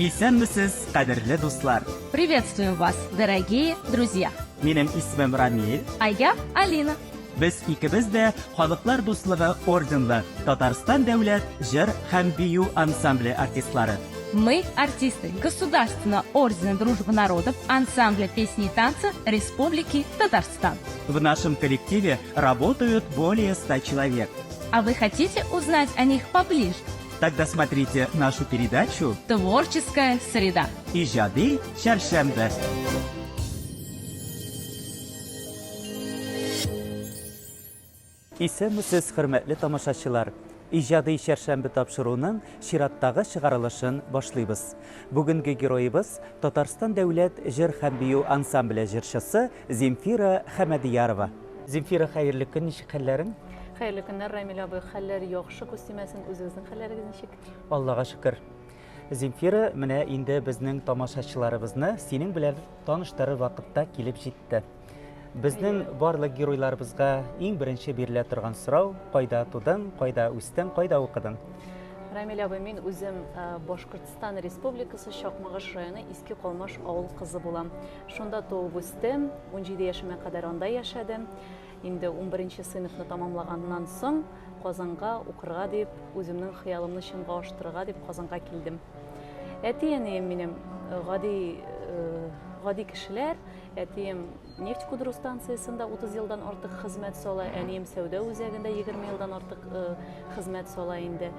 Исәнмесез, кадерле дуслар! Приветствуем вас, дорогие друзья! Минем исемем Рамиль. А я Алина. Без икебез дә Халыклар дуслыгы орденлы Татарстан дәүләт җыр һәм бию ансамбле артистлары. Мы артисты Государственного ордена Дружбы народов ансамбля песни и танца Республики Татарстан. В нашем коллективе работают более 100 человек. А вы хотите узнать о них поближе? Тогда смотрите нашу передачу «Творческая среда». Иҗади чәршәмбе. Исәнмесез, хөрмәтле тамашачылар! Иҗади чәршәмбе тапшыруының чираттагы чыгарылышын башлыйбыз. Бүгенге героебыз Татарстан дәүләт җыр һәм бию ансамбле җырчысы Земфира Хәмәдиярова. Земфира, хәерле көн, ничек хәлләрең? Хәерле көннәр, Рамил абый. Хәлләр яхшы, күз тимәсен. Үзегезнең хәлләрегез ничек? Аллага шөкер. Земфира, менә инде безнең тамашачыларыбызны синең белән таныштырыр вакытта килеп җитте. Безнең барлык геройларыбызга иң беренче бирелә торган сорау, кайда тудың, кайда үстең, кайда укыдың? Рамил абый, мин үзем э, Башкортстан Республикасы Чакмагыш районы Иске Калмаш авыл кызы булам. Шунда туып үстем, 17 яшемә кадәр анда яшәдем. Инде 11 сыйныфны тамамлаганнан соң Казанга укырга дип, үземнең хыялымны чынга аштырырга дип Казанга килдем. Әти-әнием минем э, гади э, гади кешеләр. Әтием нефть кудыру станциясендә 30 елдан артык хезмәт сала, әнием сәүдә үзәгендә 20 елдан артык э, хезмәт сала инде.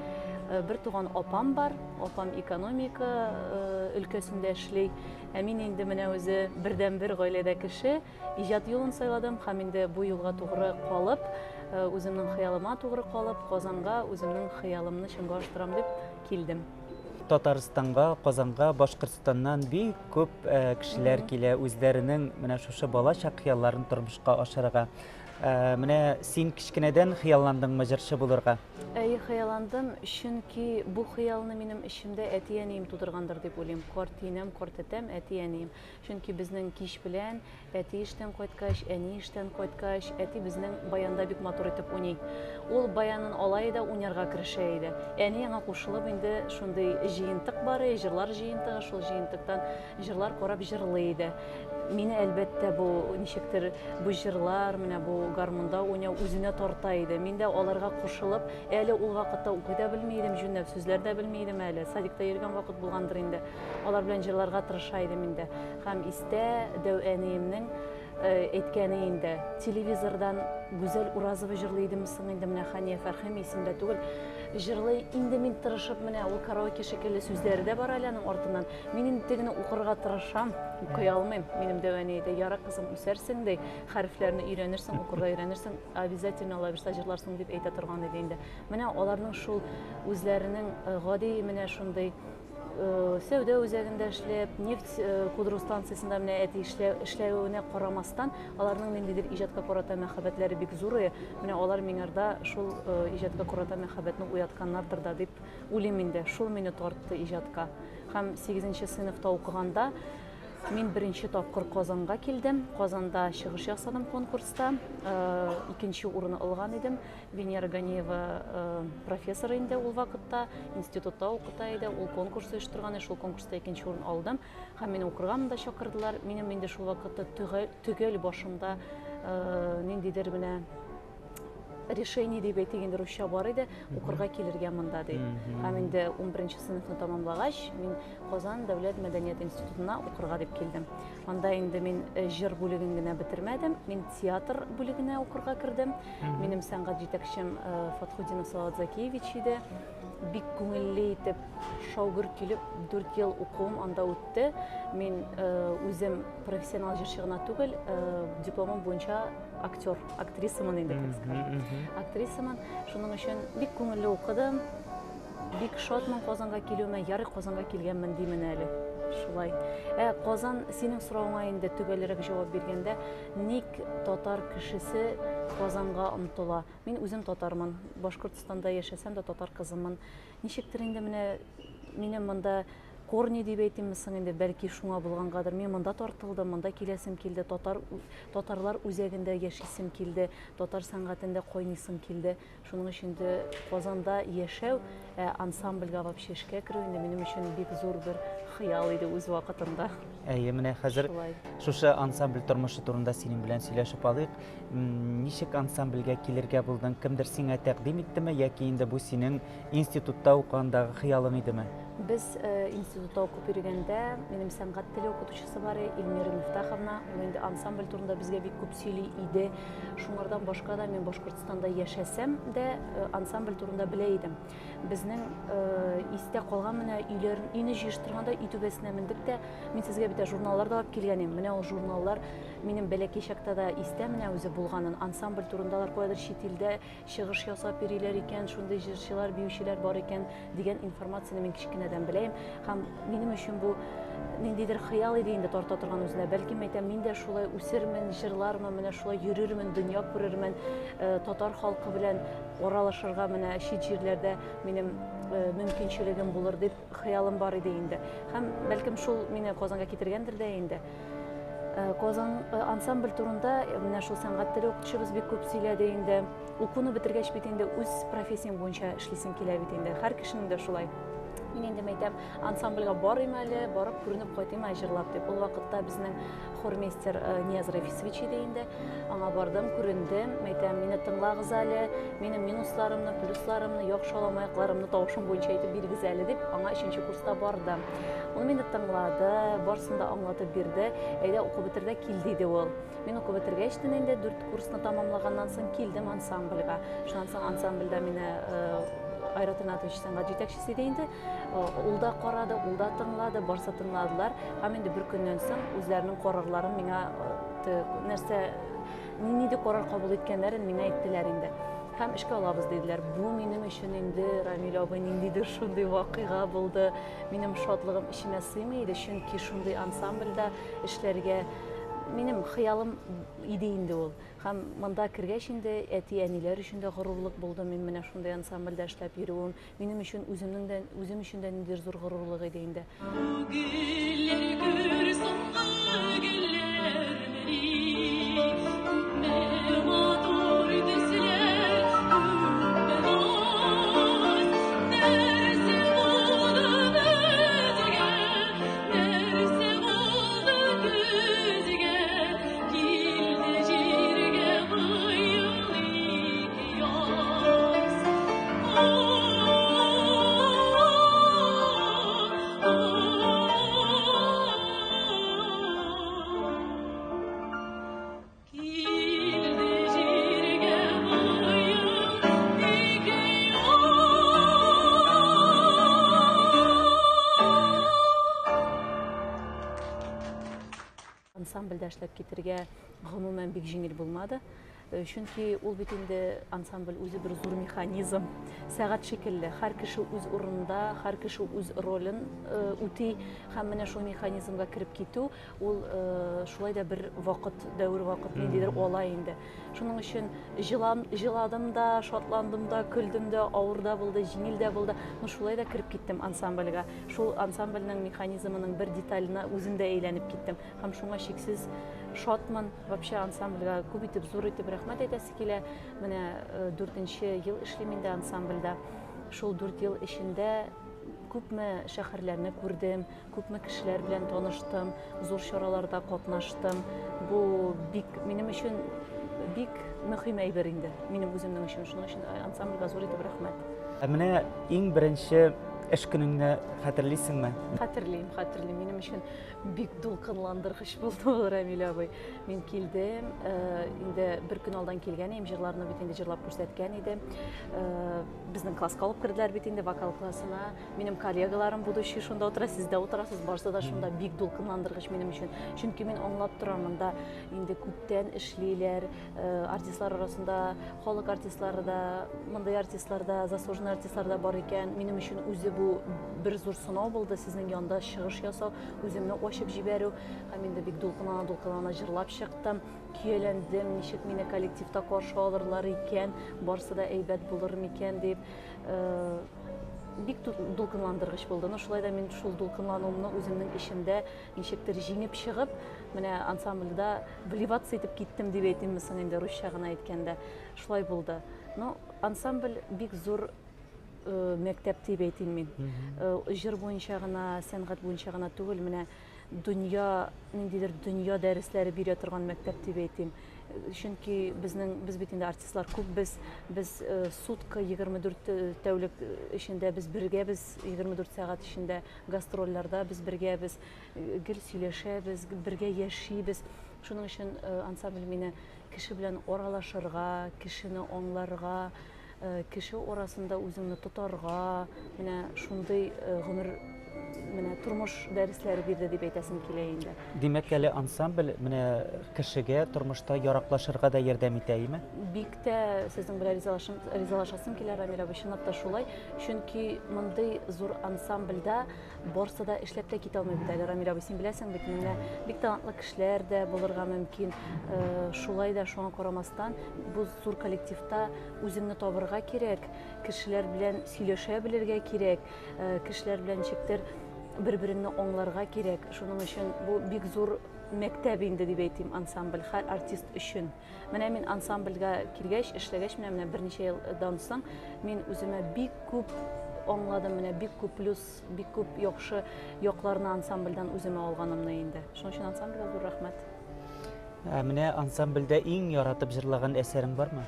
Э, бер туган апам бар, апам экономика э, өлкәсендә эшли. Ә мин инде менә үзе бердәнбер гаиләдә кеше, иҗат юлын сайладым һәм инде бу юлга тугры калып, үземнең хыялыма тугры калып, Казанга үземнең хыялымны чынга аштырам дип килдем. Татарстанга, Казанга Башкортстаннан бик күп э, кешеләр килә үзләренең менә шушы балачак хыялларын тормышка ашырырга. Э, менә син кечкенәдән хыялландыңмы җырчы булырга? Әйе, хыялландым, чөнки бу хыялны минем эчемдә әти-әнием тудыргандыр дип уйлыйм. Картинәм, картәтәм, әти-әнием. Чөнки безнең кич белән Әти эштән кайткач, әни эштән кайткач, әти безнең баянда бик матур итеп уйный. Ул баянын ала иде, уйнарга керешә иде. Әни аңа кушылып инде шундый җыентык бар иде, җырлар җыентыгы, шул җыентыктан җырлар карап җырлый иде. Мине, әлбәттә, бу ничектер бу җырлар, менә бу гармунда уйнау үзенә тарта иде. Мин дә аларга кушылып, әле ул вакытта укый да белми идем, җүнләп сүзләр дә белми идем әле. Садикта йөргән вакыт булгандыр инде. Алар белән җырларга тырыша идем инде. Һәм истә дәү әниемнең э, әйткәне инде, телевизордан Гүзәл Уразова җырлый идеме соң инде, менә Хания Фәрхиме исемдә түгел. Җырлый инде мин тырышып, менә ул караоке шикелле сүзләре дә бар әле аның артыннан. Мин инде тегене укырга тырышам, укый алмыйм. Минем дәү әни әйтә, яра кызым, үсәрсең ди, хәрефләрне өйрәнерсең, укырга өйрәнерсең, обязательно Алла бирса җырларсың дип әйтә торган иде инде. Менә аларның шул үзләренең э, гади менә шундый Э, сәүдә үзәгендә эшләп, нефть э, кудыру станциясендә менә әти эшләвенә карамастан, аларның ниндидер иҗатка карата мәхәббәтләре бик зур. Менә алар миңарда шул э, иҗатка карата мәхәббәтне уятканнардыр да дип уйлыйм инде. Шул мине тартты иҗатка. Һәм 8 сыйныфта укыганда мин беренче тапкыр Казанга килдем. Казанда чыгыш ясадым конкурста. Икенче урын алган идем. Венера Ганиева э, профессор инде ул вакытта, институтта укыта иде, ул конкурс оештырган иде, шул конкурста икенче урын алдым. Һәм мине укырга монда чакырдылар. Минем инде шул вакытта төгәл, төгәл башымда э, ниндидер менә решение дип әйтик инде русча бар иде, укырга килергә монда дип. Һәм инде 11 сыйныфны тәмамлагач, мин Казан дәүләт мәдәният институтына укырга дип килдем. Анда инде мин э, җыр бүлеген генә бетермәдем, мин театр бүлегенә укырга кердем. Минем сәнгать җитәкчем э, Фатхудинов Салават Закиевич иде. Бик күңелле итеп, шаугөр килеп, 4 ел укуым анда үтте. Мин э, үзем профессионал җырчы гына түгел, э, дипломым буенча актер, актрисамын инде, так скажем. Актрисамын. Шуның өчен бик күңелле укыдым. Бик шатмын Казанга килүемә, ярый Казанга килгәнмен димен әле. Шулай. Ә Казан, синең соравыңа инде төгәлрәк җавап биргәндә, Ник татар кешесе Казанга омтыла? Мин үзем татармын. Башкортстанда яшәсәм дә татар кызымын. Ничектер инде менә минем монда Корни дип әйтимме соң инде, бәлки шуңа булгангадыр. Мин монда тартылдым, монда киләсем килде, татар татарлар үзәгендә яшисем килде, татар сәнгатендә кайныйсым килде. Шуның өчен инде Казанда яшәү, ә ансамбльгә вообще эшкә керү инде минем өчен бик зур бер хыял иде үз вакытында. Әйе, менә хәзер Шулай. шушы ансамбль тормышы турында синең белән сөйләшеп алыйк. Ничек ансамбльгә килергә булдың? Кемдер сиңа тәкъдим иттеме яки инде бу синең институтта укыгандагы хыялың идеме? Без институтта укып йөргәндә, минем сәнгать теле укытучысы бар иде, Эльмира Мифтаховна. Ул инде ансамбль турында безгә бик күп сөйли иде. Шуңардан башка да мин Башкортстанда яшәсәм дә, ансамбль турында белә идем. Безнең истә калган менә өйләр, өйне җыештырганда өй түбәсенә мендек тә, мин сезгә бит журналлар да алып килгән идем. Менә ул журналлар минем бәләкәй чакта да истә менә үзе булганын. Ансамбль турында алар каядыр чит илдә чыгыш ясап йөриләр икән, шундый җырчылар, биючеләр бар икән дигән информацияне мин кечкенәдән беләм. Һәм минем өчен бу ниндидер хыял иде инде тарта торган үзенә. Бәлки әйтәм, мин дә шулай үсермен, җырлармын, менә шулай йөрермен, дөнья күрермен, татар халкы белән аралашырга менә чит җирләрдә минем мөмкинчелегем булыр дип хыялым бар иде инде. Һәм бәлкем шул мине Казанга китергәндер дә инде. Казан ансамбль турында менә шул сәнгать теле укытучыбыз бик күп сөйләде инде. Укуны бетергәч бит инде үз профессияң буенча эшлисең килә бит инде. Һәр кешенең дә шулай. Мин инде әйтәм, ансамбльгә барыйм әле, барып күренеп кайтыйм әле җырлап дип. Ул вакытта безнең хормейстер Нияз Рафисович иде инде. Аңа бардым, күрендем, әйтәм, мине тыңлагыз әле, минем минусларымны, плюсларымны, яхшы аламаякларымны тавышым буенча әйтеп бирегез әле дип, аңа өченче курста бардым. Ул мине тыңлады, барысын да аңлатып бирде. Әйдә, укып бетер дә кил, диде ул. Мин укып бетергәч тә инде дүрт курсны тамамлаганнан соң килдем ансамбльгә. Шуннан соң ансамбльдә мине Айрат Ринатович сәнгать җитәкчесе иде инде. Ул да карады, ул да тыңлады, барсы тыңладылар. Һәм инде бер көннән соң үзләренең карарларын миңа нәрсә нинди карар кабул иткәннәрен миңа әйттеләр инде. Һәм эшкә алабыз диделәр. Бу минем өчен инде, Рамил абый, ниндидер шундый вакыйга булды. Минем шатлыгым эчемә сыймый иде, чөнки шундый ансамбльдә эшләргә минем хыялым иде инде ул. Һәм монда кергәч инде әти-әниләр өчен дә горурлык булды. Мин менә шундый ансамбльдә эшләп йөрүем минем өчен үземнең дә үзем өчен дә ниндидер зур горурлык иде инде. Бу гөлләр гөр соңгы гөлләрмени? Күпме матур төсләр, күпме наз. Нәрсә булды безгә, нәрсә булды көзгә? Килде җиргә быел ике яз. Килде җиргә быел ике яз. Ансамбльдә эшләп китергә гомумән бик җиңел булмады. Чөнки ул бит инде ансамбль үзе бер зур механизм, сәгать шикелле. Һәр кеше үз урынында, һәр кеше үз ролен үти һәм менә шул механизмга кереп китү, ул шулай да бер вакыт, дәвер вакыт ниндидер ала инде. Шуның өчен җылан, җыладым да, шатландым да, көлдем дә, авыр да булды, җиңел дә булды. Но шулай да кереп киттем ансамбльгә. Шул ансамбльнең механизмының бер деталенә үзем дә әйләнеп киттем. Һәм шуңа чиксез шатмын. Вообще ансамбльгә күп итеп, зур итеп рәхмәт әйтәсе килә. Менә дүртенче ел эшлим инде ансамбльдә. Шул 4 ел эчендә күпме шәһәрләрне күрдем, күпме кешеләр белән таныштым, зур чараларда катнаштым. Бу бик минем өчен бик мөһим әйбер инде. Минем үземнең өчен. Шуның өчен ансамбльгә зур итеп рәхмәт. Ә менә иң беренче эш көнеңне хәтерлисеңме? Хәтерлим, хәтерлим. Минем өчен бик дулкынландыргыч булды ул, Рамил абый. Мин килдем, инде бер көн алдан килгән идем, җырларны бит инде җырлап күрсәткән идем. Безнең класска алып керделәр бит инде, вокал классына. Минем коллегаларым будущий шунда утыра, сез дә утырасыз, барысы да шунда. Бик дулкынландыргыч минем өчен. Чөнки мин аңлап торам, монда инде күптән эшлиләр, артистлар арасында халык артистлары да, мондый артистлар да, заслуженный артистлар да бар икән. Минем өчен үзе бу бер зур сынау булды, сезнең янда чыгыш ясау, үземне ачып җибәрү. Һәм инде бик дулкынлана-дулкынлана җырлап чыктым. Көяләндем, ничек мине коллективта каршы алырлар икән, барысы да әйбәт булыр микән дип. Бик дулкынландыргыч булды. Но шулай да мин шул дулкынлануымны үземнең эчемдә ничектер җиңеп чыгып, менә ансамбльдә вливаться итеп киттем дип әйтимме соң инде русча гына әйткәндә. Шулай булды. Но ансамбль бик зур э, мәктәп дип әйтим мин. Э, җыр буенча гына, сәнгать буенча гына түгел, менә дөнья, ниндидер дөнья дәресләре бирә торган мәктәп дип әйтим. Чөнки безнең, без бит инде артистлар күп, без, без э, сутка 24 э, тәүлек э, эчендә без бергәбез, 24 сәгать эчендә гастрольләрдә без бергәбез, гел сөйләшәбез, бергә яшибез. Шуның өчен ансамбль мине кеше белән аралашырга, кешене аңларга, кеше арасында үзеңне тотарга, менә шундый гомер менә тормыш дәресләре бирде дип әйтәсем килә инде. Димәк, әле ансамбль менә кешегә тормышта яраклашырга да ярдәм итә, име? Бик тә сезнең белән ризалашым, ризалашасым килә, Рамил абый, чынлап та шулай. Чөнки мондый зур ансамбльдә Барсы да эшләп тә китә алмый бит әле, Рамил абый, син беләсең бит, менә бик талантлы кешеләр дә булырга мөмкин. Э, шулай да шуңа карамастан, бу зур коллективта үзеңне табырга кирәк, кешеләр белән сөйләшә белергә кирәк, э, кешеләр белән ничектер бер-береңне аңларга кирәк. Шуның өчен бу бик зур мәктәп инде дип әйтим ансамбль һәр артист өчен. Менә мин ансамбльгә килгәч, эшләгәч, менә менә берничә елдан соң мин үземә бик күп аңладым, менә бик күп плюс, бик күп яхшы якларны ансамбльдән үземә алганымны инде. Шуның өчен ансамбльгә зур рәхмәт. Ә менә ансамбльдә иң яратып җырлаган әсәрең бармы?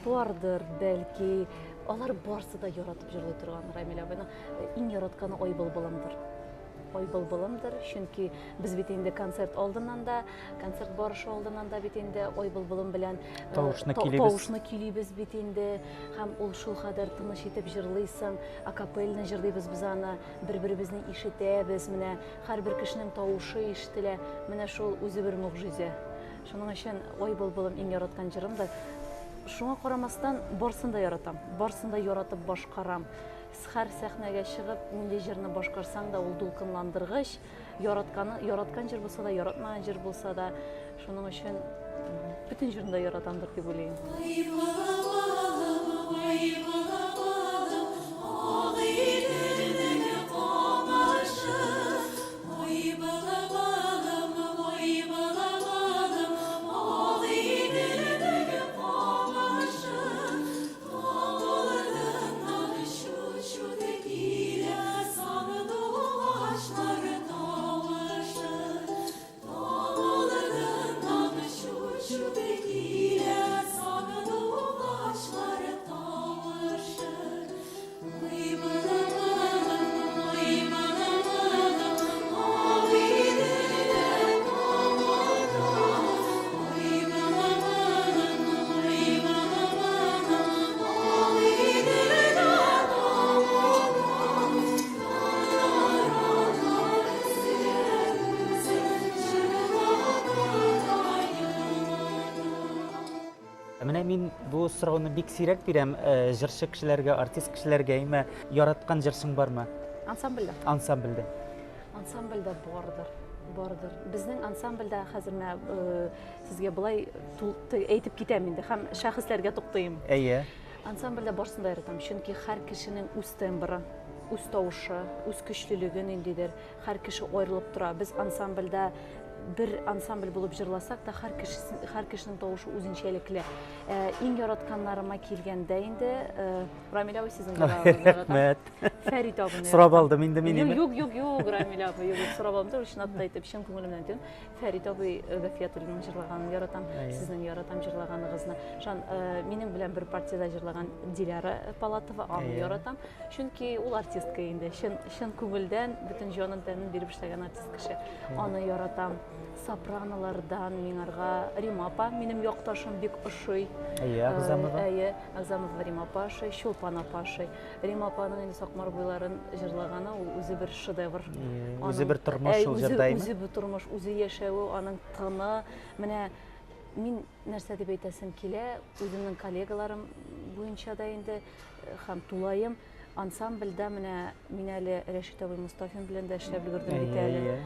Бардыр, бәлки. Алар барсы да яратып җырлый торган Рамил абыйның иң яратканы Ай былбылымдыр. Ай былбылымдыр, чөнки без бит инде концерт алдыннан да, концерт барышы алдыннан да бит инде Ай былбылым белән э, тавышны көйлибез. Тавышны көйлибез бит инде. Һәм ул шул кадәр тыныч итеп җырлыйсың, акапельно җырлыйбыз без аны, бер-беребезне ишетәбез, менә һәрбер кешенең тавышы ишетелә. Менә шул үзе бер могҗиза. Шуның өчен Ай былбылым иң яраткан җырым да. Шуңа карамастан, барсын да яратам, барсын да яратып башкарам. Һәр сәхнәгә чыгып, нинди җырны башкарсаң да, ул дулкынландыргыч. Яратканы, яраткан җыр булса да, яратмаган җыр булса да, шуның өчен бөтен җырны да яратамдыр дип уйлыйм. Ай балам, ай балам, Агыйделнең камышы, ай балам, ай балам, Агыйделнең камышы, Тауларыннан чу-чу килә сандугачлар тавышы. Тауларыннан чу-чу килә сандугачлар тавышы. Ой, балам, ой, балам, Агыйделдә тамада. Ой, балам, ой, балам, Агыйделдә тамада. Танарадан үзе җырлады да елады. Ә менә мин бу сорауны бик сирәк бирәм э, җырчы кешеләргә, артист кешеләргә, әмма яраткан җырчың бармы? Ансамбльдә. Ансамбльдә. Ансамбльдә бардыр. Бардыр. Безнең ансамбльдә хәзер менә э, сезгә болай әйтеп китәм инде һәм шәхесләргә туктыйм. Әйе. Ансамбльдә барсын да яратам, чөнки һәр кешенең үз тембры, үз тавышы, үз көчлелеге ниндидер. Һәр кеше аерылып тора. Без ансамбльдә бер ансамбль булып җырласак та, һәр кешесен, һәр кешенең тавышы үзенчәлекле. Э, иң яратканнарыма килгәндә инде, э, Рамил абый сезнең җырларыгызны яратам. Рәхмәт. Фәрит абыны Сорап алдым инде мин. Юк, юк, юк, Рамил абый, юк, сорап алдым түгел, чынлап та әйтеп, чын күңелемнән әйтәм. Фәрит абый э, Гафиятуллинның җырлаганын яратам, сезнең яратам җырлаганыгызны. Шан, минем белән бер партиядә җырлаган Диляра Палатова, аны яратам. Чөнки ул артистка инде, чын, чын күңелдән, бөтен җанын тәнен биреп эшләгән артист кеше. Аны яратам. Сопранолардан миңарга Рима апа, минем якташым бик ошый. Әйе, Агзамова. Э, әйе, Агзамова Рима апа ошый, Чулпан апа ошый. Рима апаның инде Сакмар буйларын җырлаганы ул үзе бер шедевр. Үзе бер тормыш ул җырда. Үзе бер тормыш, үзе яшәве, аның тыны. Менә мин нәрсә дип әйтәсем килә, үземнең коллегаларым буенча да инде һәм тулаем ансамбльдә менә мин әле Рәшит абый Мостафин белән дә эшләп өлгердем бит әле.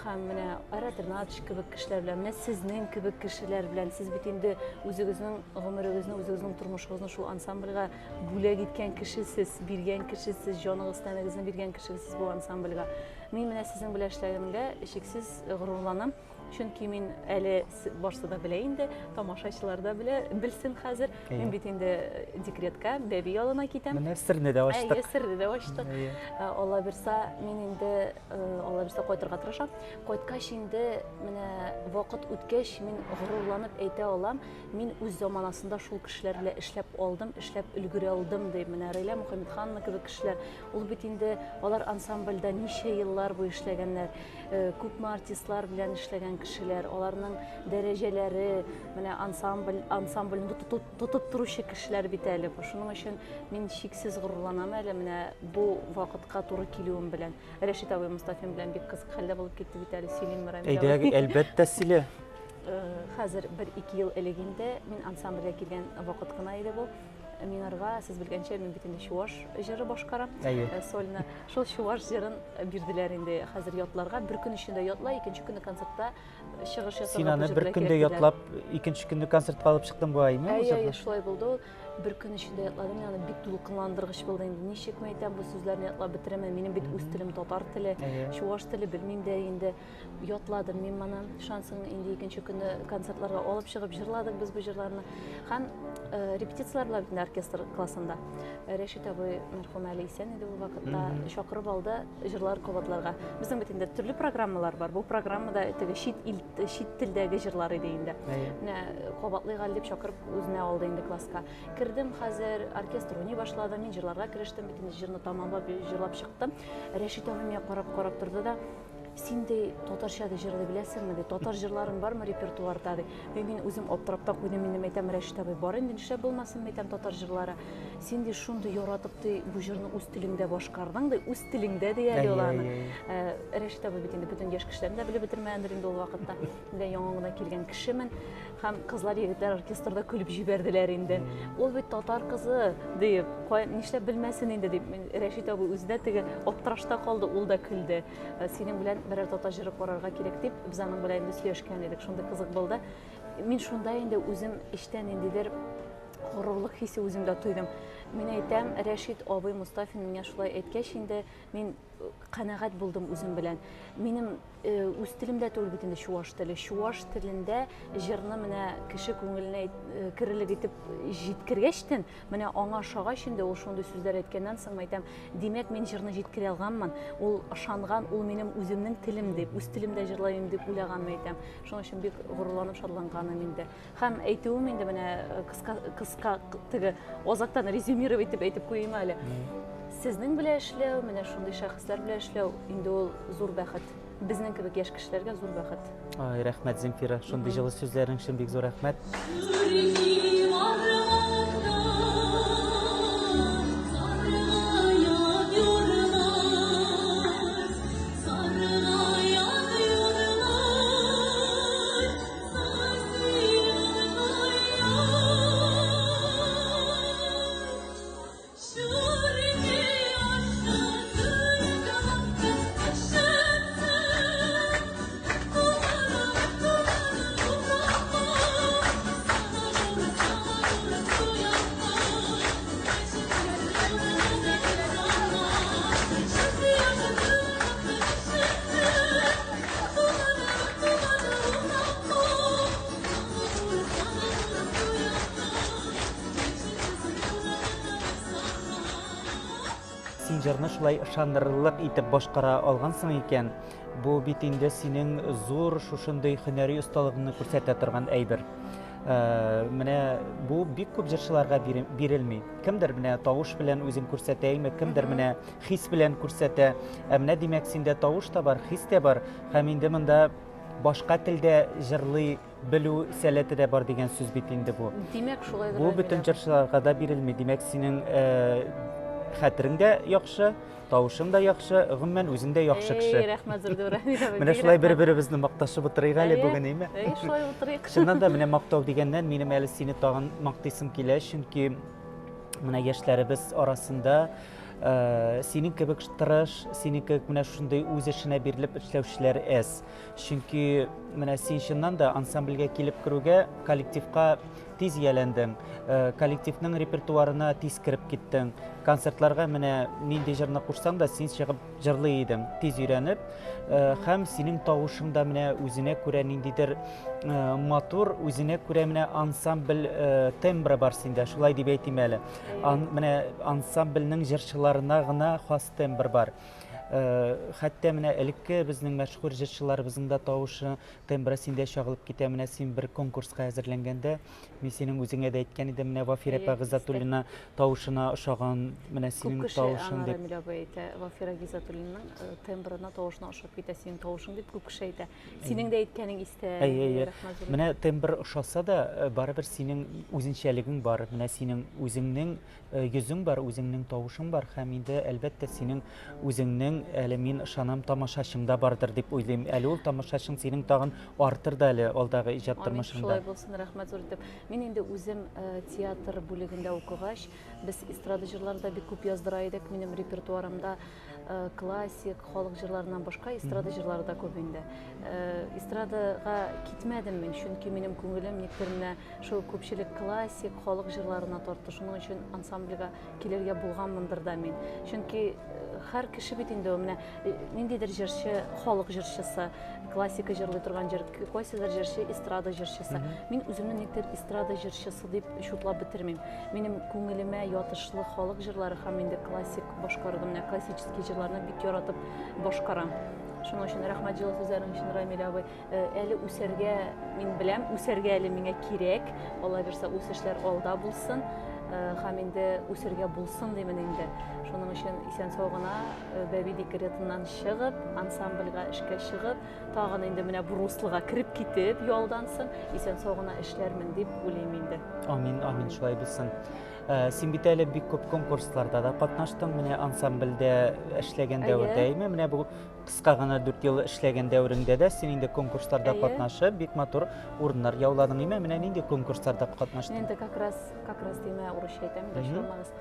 Һәм менә Айрат Ринатович кебек кешеләр белән, менә сезнең кебек кешеләр белән, сез бит инде үзегезнең гомерегезне, үзегезнең тормышыгызны шул ансамбльгә бүләк иткән кешесез, биргән кешесез, җаныгыз, тәнегезне биргән кешесез бу ансамбльгә. Мин менә сезнең белән эшләгәнгә чиксез горурланам. Чөнки мин әле барсы да белә инде, тамашачылар да белә, белсен хәзер. Мин бит инде э, декретка, бәби ялына китәм. Менә серне дә ачтык. Әйе, серне дә ачтык. Э, Алла бирса, мин инде э, Алла бирса кайтырга тырышам. Кайткач инде менә вакыт үткәч, мин горурланып әйтә алам, мин үз заманасында шул кешеләр белән эшләп алдым, эшләп өлгерә алдым дип. Менә Рәйлә Мухаметханова кебек кешеләр, ул бит инде алар ансамбльдә ничә еллар буе эшләгәннәр. Э, күпме артистлар белән эшләгән кешеләр, аларның дәрәҗәләре, менә ансамбль, ансамбльне тотып торучы кешеләр бит әле бу. Шуның өчен мин чиксез горурланам әле менә бу вакытка туры килүем белән. Рәшит абый Мостафин белән бик кызык хәлдә булып китте бит әле, сөйлимме, Рамил Әйдә, әлбәттә, сөйлә. Э, хәзер бер-ике ел элек инде мин ансамбльгә килгән вакыт кына иде бу. Миңарга, сез белгәнчә, мин бит инде чуваш җыры башкарам. Әйе. Э, сольно. Шул чуваш җырын бирделәр инде хәзер ятларга. Бер көн эчендә ятла, икенче көнне концертта чыгыш ясарга Син аны бер көндә ятлап, икенче көнне концертка алып чыктың бугаймы? Әйе, әйе, шулай булды ул. Бер көн эчендә ятладым, мин аны бик дулкынландыргыч булды инде. Ничек мин әйтәм, бу сүзләрне ятлап бетерәм, минем бит үз телем татар теле, чуваш теле белмим дә инде. Ятладым мин моны. Шансың инде икенче көнне концертларга алып чыгып җырладык без бу җырларны. Һәм э, репетицияләр була бит инде оркестр классында. Э, Рәшит абый мәрхүм әле исән иде ул вакытта, чакырып алды җырлар кабатларга. Безнең бит инде төрле программалар бар. Бу программада теге чит ил, чит телдәге җырлар иде инде. Менә э, кабатлыйк әле дип чакырып үзенә алды инде класска. Кердем хәзер, оркестр уйный башлады, мин җырларга керештем, бит инде җырны тамамлап җырлап чыктым. Рәшит абый миңа карап-карап торды да, Син ди татарча ди җырлый беләсеңме ди, татар җырларың бармы репертуарда ди. Мин, мин үзем аптырап та куйдым инде, мәйтәм, Рәшит абый, бар инде, нишләп булмасын, мәйтәм, татар җырлары. Син ди шундый яратып ди бу җырны үз телеңдә башкардың ди, үз телеңдә ди әле ул аны. Э, Рәшит абый бит инде бөтен яшь кешеләрне дә белеп бетермәгәндер инде ул вакытта. Мин яңа гына килгән кешемен. Һәм кызлар, егетләр оркестрда көлеп җибәрделәр инде. Ул бит татар кызы, диеп, нишләп белмәсен инде дип, Рәшит абый үзе дә теге аптырашта калды, ул да көлде. Э, синең белән берәр татар җыры карарга кирәк дип, без аның белән инде сөйләшкән идек. Шундый кызык булды. Мин шунда инде үзем эчтән ниндидер горурлык хисе үземдә тойдым. Мин әйтәм, Рәшит абый Мостафин миңа шулай әйткәч инде, мин канәгать булдым үзем белән. Минем э, үз телемдә түгел бит инде чуаш теле. Чуаш телендә җырны менә кеше күңеленә э, керерлек итеп җиткергәчтен, менә аңа ошагач инде ул шундый сүзләр әйткәннән соң әйтәм, димәк мин җырны җиткерә алганмын. Ул ышанган, ул минем үземнең телем дип, үз телемдә җырлыйм дип уйлаган әйтәм. Шуның өчен бик горурланып шатланганым инде. Һәм әйтүем инде менә э, кыска, кыска теге азактан резюмировать итеп әйтеп куйыйм әле. Сезнең белән эшләү, менә шундый шәхесләр белән эшләү инде ул зур бәхет. Безнең кебек яшь кешеләргә зур бәхет. Ай, рәхмәт, Земфира. Шундый җылы сүзләрең өчен бик зур рәхмәт. Син җырны шулай ышандырырлык итеп башкара алгансың икән, бу бит инде синең зур шушындый һөнәри осталыгыңны күрсәтә торган әйбер. Э, менә бу бик күп җырчыларга бирелми. Кемдер менә тавыш белән үзен күрсәтә, әйме, кемдер менә хис белән күрсәтә. Ә менә димәк синдә тавыш та бар, хис тә бар һәм инде монда башка телдә җырлый белү сәләте дә бар дигән сүз бит инде бу. Димәк, шулай Бу бөтен җырчыларга да бирелми. Димәк, синең э, хәтерең дә яхшы, тавышың да яхшы, гомумән үзең дә яхшы кеше. Эй, рәхмәт зур Рамил абый. Менә шулай бер-беребезне макташып утырыйк әле бүген, әйме? Әй, шулай утырыйк. Чыннан да менә мактау дигәннән минем әле сине тагын мактыйсым килә, чөнки менә яшьләребез арасында Синең кебек тырыш, синең кебек менә шундый үз эшенә бирелеп эшләүчеләр әз. Чөнки менә син чыннан да ансамбльгә килеп керүгә коллективка тиз ияләндең, коллективның репертуарына тиз кереп киттең. Концертларга менә нинди җырны кушсаң да, син чыгып җырлый идең, тиз өйрәнеп. Һәм синең тавышың да менә үзенә күрә ниндидер матур, үзенә күрә менә ансамбль тембры бар синдә, шулай дип әйтим әле. Ан, менә ансамбльнең җырчыларына гына хас тембр бар. Хәтта менә элекке безнең мәшһүр җырчыларыбызның да тавышы, тембры синдә чагылып китә. Менә син бер конкурска әзерләнгәндә, мин синең үзеңә дә әйткән идем, менә Вафирә апа Гыйззәтуллина тавышына ошаган, менә синең тавышың дип. Күп кеше аны Рамил абый әйтә, Вафирә Гыйззәтуллинаның тембрына, тавышына ошап китә синең тавышың дип күп кеше әйтә. Синең дә әйткәнең истә. Әйе, әйе. Менә тембр ошаса да, барыбер синең үзенчәлегең бар. Менә синең үзеңнең йөзең бар, үзеңнең тавышың бар һәм инде, әлбәттә, синең үзеңнең әле мин ышанам, тамашачың да бардыр дип уйлыйм. Әле ул тамашачың синең тагын артыр да әле алдагы иҗат тормышыңда. Шулай булсын, рәхмәт зур итеп. Мин инде үзем театр бүлегендә укыгач, без эстрада җырлары да бик күп яздыра идек. Минем репертуарымда классик, халык җырларыннан башка эстрада җырлары да күп инде. Эстрадага китмәдем мин, чөнки минем күңелем никтер менә шул күпчелек классик, халык җырларына тартты. Шуның өчен ансамбльгә килергә булганмындыр да мин. Чөнки һәр кеше бит инде ул менә ниндидер җырчы, халык җырчысы, классика җырлый торган җыр, кайсыдыр җырчы эстрада җырчысы. Мин үземне никтер эстрада җырчысы дип чутлап бетермим. Минем күңелемә ятышлы халык җырлары һәм инде классик башкарудым. Менә классический җырларны бик яратып башкарам. Шуның өчен рәхмәт җылы сүзләрең өчен, Рамил абый. Әле үсәргә мин беләм, үсәргә әле миңа кирәк. Алла бирсә, үсешләр алда булсын. Һәм инде үсәргә булсын димен инде. Шуның өчен исән-сау гына бәби декретыннан чыгып, ансамбльгә эшкә чыгып, тагын инде менә бу руслога кереп китеп, ялдан соң исән-сау гына эшләрмен дип уйлыйм инде. Амин, амин, шулай булсын. Син бит әле бик күп конкурсларда да катнаштың, менә ансамбльдә эшләгән дәвердә, әйме? Менә бу кыска гына 4 ел эшләгән дәвереңдә дә син инде конкурсларда катнашып, бик матур урыннар яуладың, әйме? Менә нинди конкурсларда катнаштың? Инде как раз, как раз димә, урысча әйтәм, инде ачуланмагыз.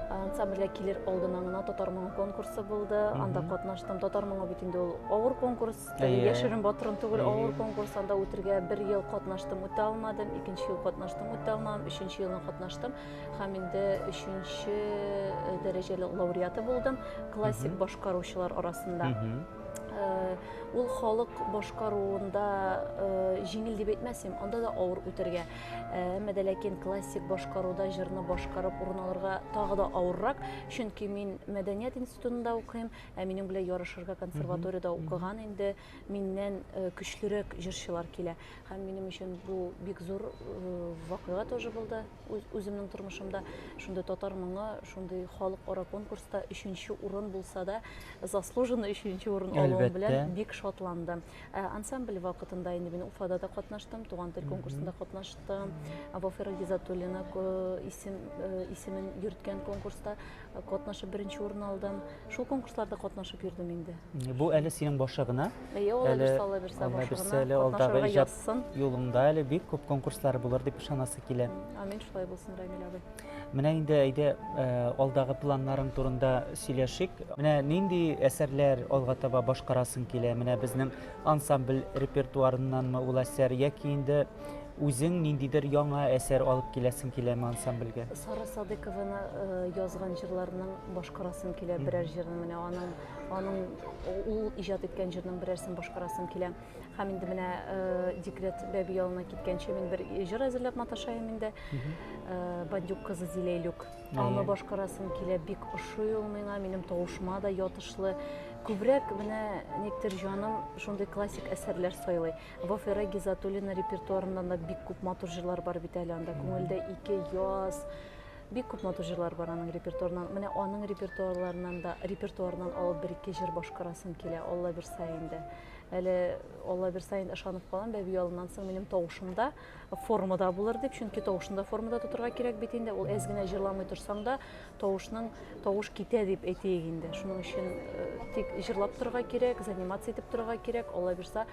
Ансамбльгә килер алдыннан гына Татар моңы конкурсы булды. Анда катнаштым. Татар моңы бит инде ул авыр конкурс, яшерен батырын түгел, авыр конкурс. Анда үтергә бер ел катнаштым, үтә алмадым. Икенче ел катнаштым, үтә алмадым. Өченче елны катнаштым. Һәм инде өченче дәрәҗәле лауреаты булдым классик башкаручылар арасында. Ул халык башкаруында җиңел дип әйтмәсем, анда да авыр үтергә. Әмма дә ләкин классик башкаруда җырны башкарып урын алырга тагы да авыррак, чөнки мин мәдәният институтында укыйм, ә минем белән ярышырга консерваториядә укыган инде миннән көчлерәк җырчылар килә. Һәм минем өчен бу бик зур вакыйга тоже булды үземнең тормышымда. Шундый татар моңы, шундый халыкара конкурста өченче урын булса да, заслуженно өченче урын алуым белән бик шатландым. Ансамбль вакытында инде мин Уфада да катнаштым, Туган тел конкурсында катнаштым. Вафира Гизатуллина исем, исемен йөрткән конкурста катнашып беренче урын алдым. Шул конкурсларда катнашып йөрдем инде. Бу әле синең башы гына. Әйе, ул әле алла бирсә, башы гына. Әле алдагы иҗат юлыңда әле бик күп конкурслар булыр дип ышанасы килә. Амин, шулай булсын, Рамил абый. Менә инде әйдә алдагы планнарың турында сөйләшик. Менә нинди әсәрләр алга таба башкарасың килә? Менә безнең ансамбль репертуарыннанмы ул әсәр яки инде үзең ниндидер яңа әсәр алып киләсең киләме ансамбльгә? Сара Садыкованы язган җырларның башкарасым килә берәр җырны менә аның аның ул иҗат иткән җырның берәрсен башкарасым килә. Һәм инде менә декрет бәби ялына киткәнче мин бер җыр әзерләп маташаем инде. Бандюк кызы Зиләйлүк. Аны башкарасым килә, бик ошый ул миңа, минем тавышыма да ятышлы. Күбрәк менә никтер җаным шундый классик әсәрләр сайлый. Вафира Гизатуллина репертуарыннан да бик күп матур җырлар бар бит әле анда. Күңелдә ике яз, бик күп матур җырлар бар аның репертуарыннан. Менә аның репертуарларыннан да, репертуарыннан алып бер-ике җыр башкарасым килә, Алла бирсә инде. Әле Алла бирсә инде ышанып калам, бәби ялыннан соң минем тавышым да формада булыр дип, чөнки тавышны да формада тотырга кирәк бит инде. Ул әз генә җырламый торсаң да, тавышның тавыш китә дип әйтик инде. Шуның өчен тик җырлап торырга кирәк, заниматься итеп торырга кирәк. Алла бирсә,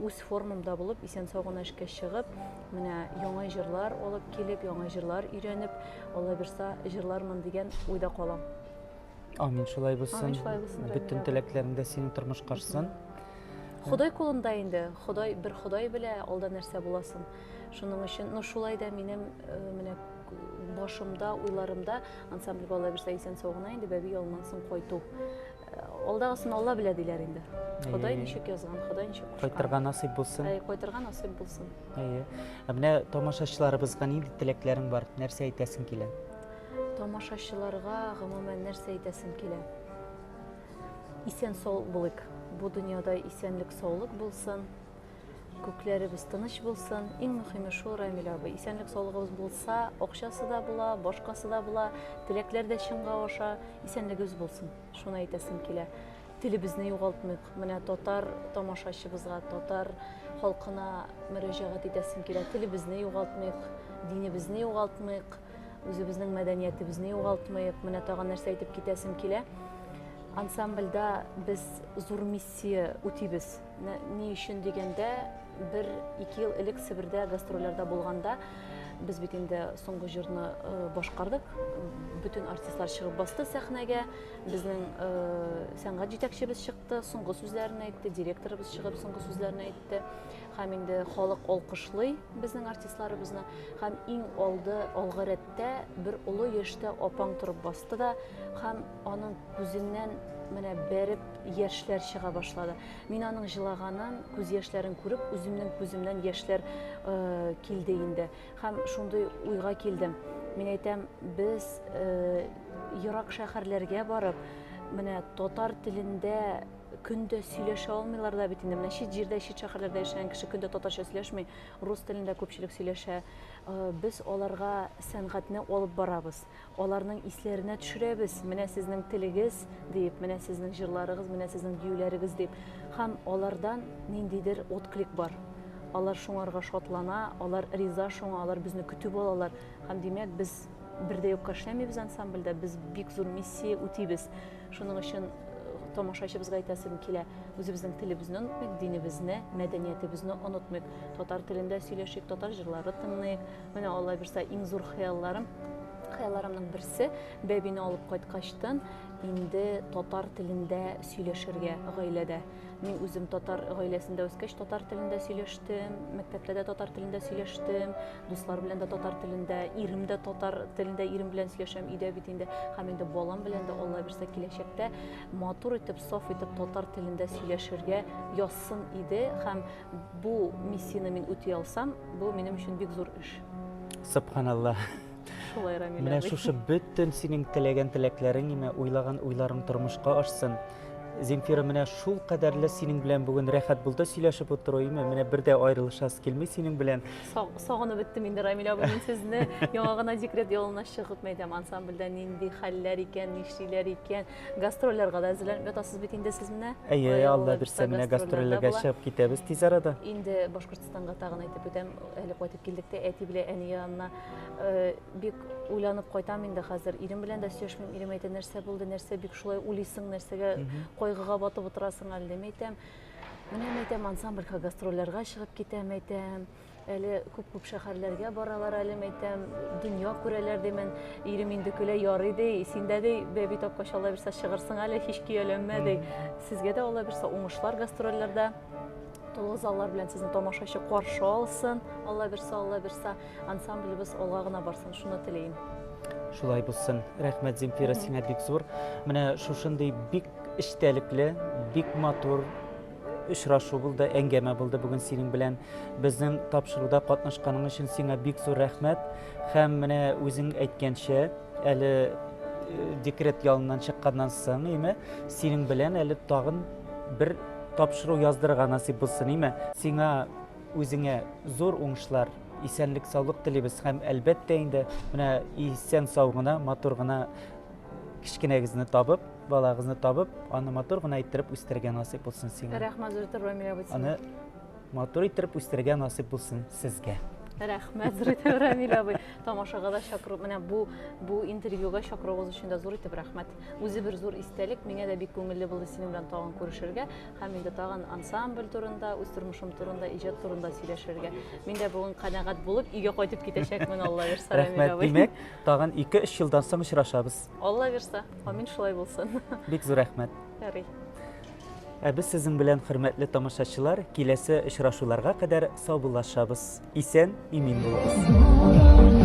үз формамда булып, исән-сау гына эшкә чыгып, менә яңа җырлар алып килеп, яңа җырлар өйрәнеп, Алла бирсә, җырлармын дигән уйда калам. Амин, шулай булсын. Амин, шулай булсын. Бөтен теләкләрең дә синең тормышка ашсын. Ходай кулында инде. Ходай бер Ходай белә алда нәрсә буласын. Шуның өчен, ну шулай да минем э, менә башымда, уйларымда ансамбльгә Алла бирсә исән сау гына инде бәби ялыннан соң кайту. Э, алдагысын Алла белә диләр инде. Ходай ничек язган, Ходай ничек кушкан. Кайтырга насыйп булсын. Әй, кайтырга насыйп булсын. Әйе. Ә менә тамашачыларыбызга нинди теләкләрең бар? Нәрсә әйтәсең килә? Тамашачыларга гомумән нәрсә әйтәсем килә? Исән сау булыйк. Бу дөньяда исәнлек саулык булсын. Күкләребез тыныч булсын. Иң мөхиме шул, Рамил абый. Исәнлек саулыгыбыз булса, акчасы да була, башкасы да була, теләкләр дә чынга аша. Исәнлегебез булсын. Шуны әйтәсем килә. Телебезне югалтмыйк. Менә татар тамашачыбызга, татар халкына мөрәҗәгать итәсем килә. Телебезне югалтмыйк, динебезне югалтмыйк. Үзебезнең мәдәниятебезне югалтмыйк. Менә тагын нәрсә әйтеп китәсем килә. Ансамбльдә без зур миссия үтибез. Ни өчен дигәндә, бер ике ел элек Себердә гастрольләрдә булганда, без бит инде соңгы җырны э, башкардык. Бөтен артистлар чыгып басты сәхнәгә. Безнең э, сәнгать җитәкчебез чыкты, соңгы сүзләрен әйтте, директорыбыз чыгып соңгы сүзләрен әйтте. Һәм инде халык алкышлый безнең артистларыбызны. Һәм иң алды, алгы рәттә бер олы яшьтә апаң торып басты да, һәм аның күзеннән менә бәреп яшьләр чыга башлады. Мин аның җылаганын, күз яшьләрен күреп, үземнең күземнән яшьләр э, килде инде. Һәм шундый уйга килдем. Мин әйтәм, без э, ерак шәһәрләргә барып, менә татар телендә көн дә сөйләшә алмыйлар да бит инде. Менә чит җирдә, чит шәһәрләрдә яшәгән кеше көн дә татарча сөйләшми, рус телендә күпчелек сөйләшә. Э, без аларга сәнгатьне алып барабыз. Аларның исләренә төшерәбез, менә сезнең телегез диеп, менә сезнең җырларыгыз, менә сезнең биюләрегез дип. Һәм алардан ниндидер отклик бар. Алар шуңарга шатлана, алар риза шуңа, алар безне көтеп алалар. Һәм димәк, без бер дә юкка эшләмибез ансамбльдә, без бик зур миссия үтибез. Шуның өчен э, тамашачыбызга әйтәсем килә, үзебезнең телебезне онытмыйк, динебезне, мәдәниятебезне онытмыйк. Татар телендә сөйләшик, татар җырлары тыңлыйк. Менә Алла бирсә, иң зур хыялларым, хыялларымның берсе бәбине алып кайткачтын инде татар телендә сөйләшергә гаиләдә. Мин үзем татар гаиләсендә үскәч, татар телендә сөйләштем, мәктәптә дә татар телендә сөйләштем, дуслар белән дә татар телендә, ирем дә татар телендә, ирем белән сөйләшәм өйдә бит инде. Һәм инде балам белән дә Алла бирсә киләчәктә матур итеп, саф итеп татар телендә сөйләшергә язсын иде һәм Бу миссияне мин үти алсам, бу минем өчен бик зур эш. Субханалла. Шулай, Рамил Менә шушы бөтен синең теләгән теләкләрең, име, уйлаган уйларың тормышка ашсын. Земфира, менә шул кадәрле синең белән бүген рәхәт булды сөйләшеп утыру, име, менә бер дә аерылышасы килми синең белән. Сагынып беттем инде, Рамил абый, мин сезне яңа гына декрет ялына чыгып, мәйтәм, ансамбльдә нинди хәлләр икән, нишлиләр икән. Гастрольләргә дә әзерләнеп ятасыз бит инде сез менә. Әйе, Алла бирсә, менә гастрольләргә чыгып китәбез тиз арада. Инде Башкортстанга тагын әйтеп үтәм, әле кайтып килдек тә әти белән әни янына. Э, бик уйланып кайтам инде хәзер. Ирем белән дә сөйләшмим, ирем әйтә, нәрсә булды, нәрсә бик шулай уйлыйсың, нәрсәгә кайгыга батып утырасың әле, дим әйтәм. Менә әйтәм, ансамбльгә гастрольләргә чыгып китәм, әйтәм. Әле күп-күп шәһәрләргә баралар әле, мәйтәм, дөнья күрәләр димен. Ирем инде көлә, ярый ди, син дә ди, бәби тапкач Алла бирсә чыгырсың әле, һич көяләнмә ди. Сезгә дә Алла бирсә уңышлар гастрольләрдә. Тулы заллар белән сезне тамашачы каршы алсын. Алла бирсә, Алла бирсә, ансамблебез алга гына барсын, шуны телим. Шулай булсын. Рәхмәт, Земфира, сиңа бик зур. Менә шушындый бик эчтәлекле, бик матур очрашу булды, әңгәмә булды бүген синең белән. Безнең тапшыруда катнашканың өчен сиңа бик зур рәхмәт. Һәм менә үзең әйткәнчә, әле э, декрет ялыннан чыкканнан соң, име, синең белән әле тагын бер тапшыру яздырырга насыйп булсын, име. Сиңа үзеңә зур уңышлар, исәнлек, саулык телибез һәм әлбәттә инде менә исән сау гына, матур гына кечкенәгезне табып, балагызны табып, аны матур гына иттереп үстерергә насыйп булсын сиңа. Рәхмәт зур итеп, Рамил абый. Аны матур иттереп үстерергә насыйп булсын сезгә. Рәхмәт, зур итеп, Рамил абый. Тамашага да чакыру, менә бу бу интервьюга чакыруыгыз өчен дә зур итеп рәхмәт. Үзе бер зур истәлек, миңа да бик күңелле булды синең белән тагын күрешергә һәм инде тагын ансамбль турында, үз тормышым турында, иҗат турында сөйләшергә. Мин дә бүген канәгать булып өйгә кайтып китәчәкмен, Алла бирса, Рамил Рәхмәт. абый. Димәк, тагын 2-3 елдан соң очрашабыз. Алла бирса, амин шулай булсын. Бик зур рәхмәт. Ярый. Ә без сезнең белән, хөрмәтле тамашачылар, киләсе очрашуларга кадәр саубуллашабыз. Исән, имин булыгыз.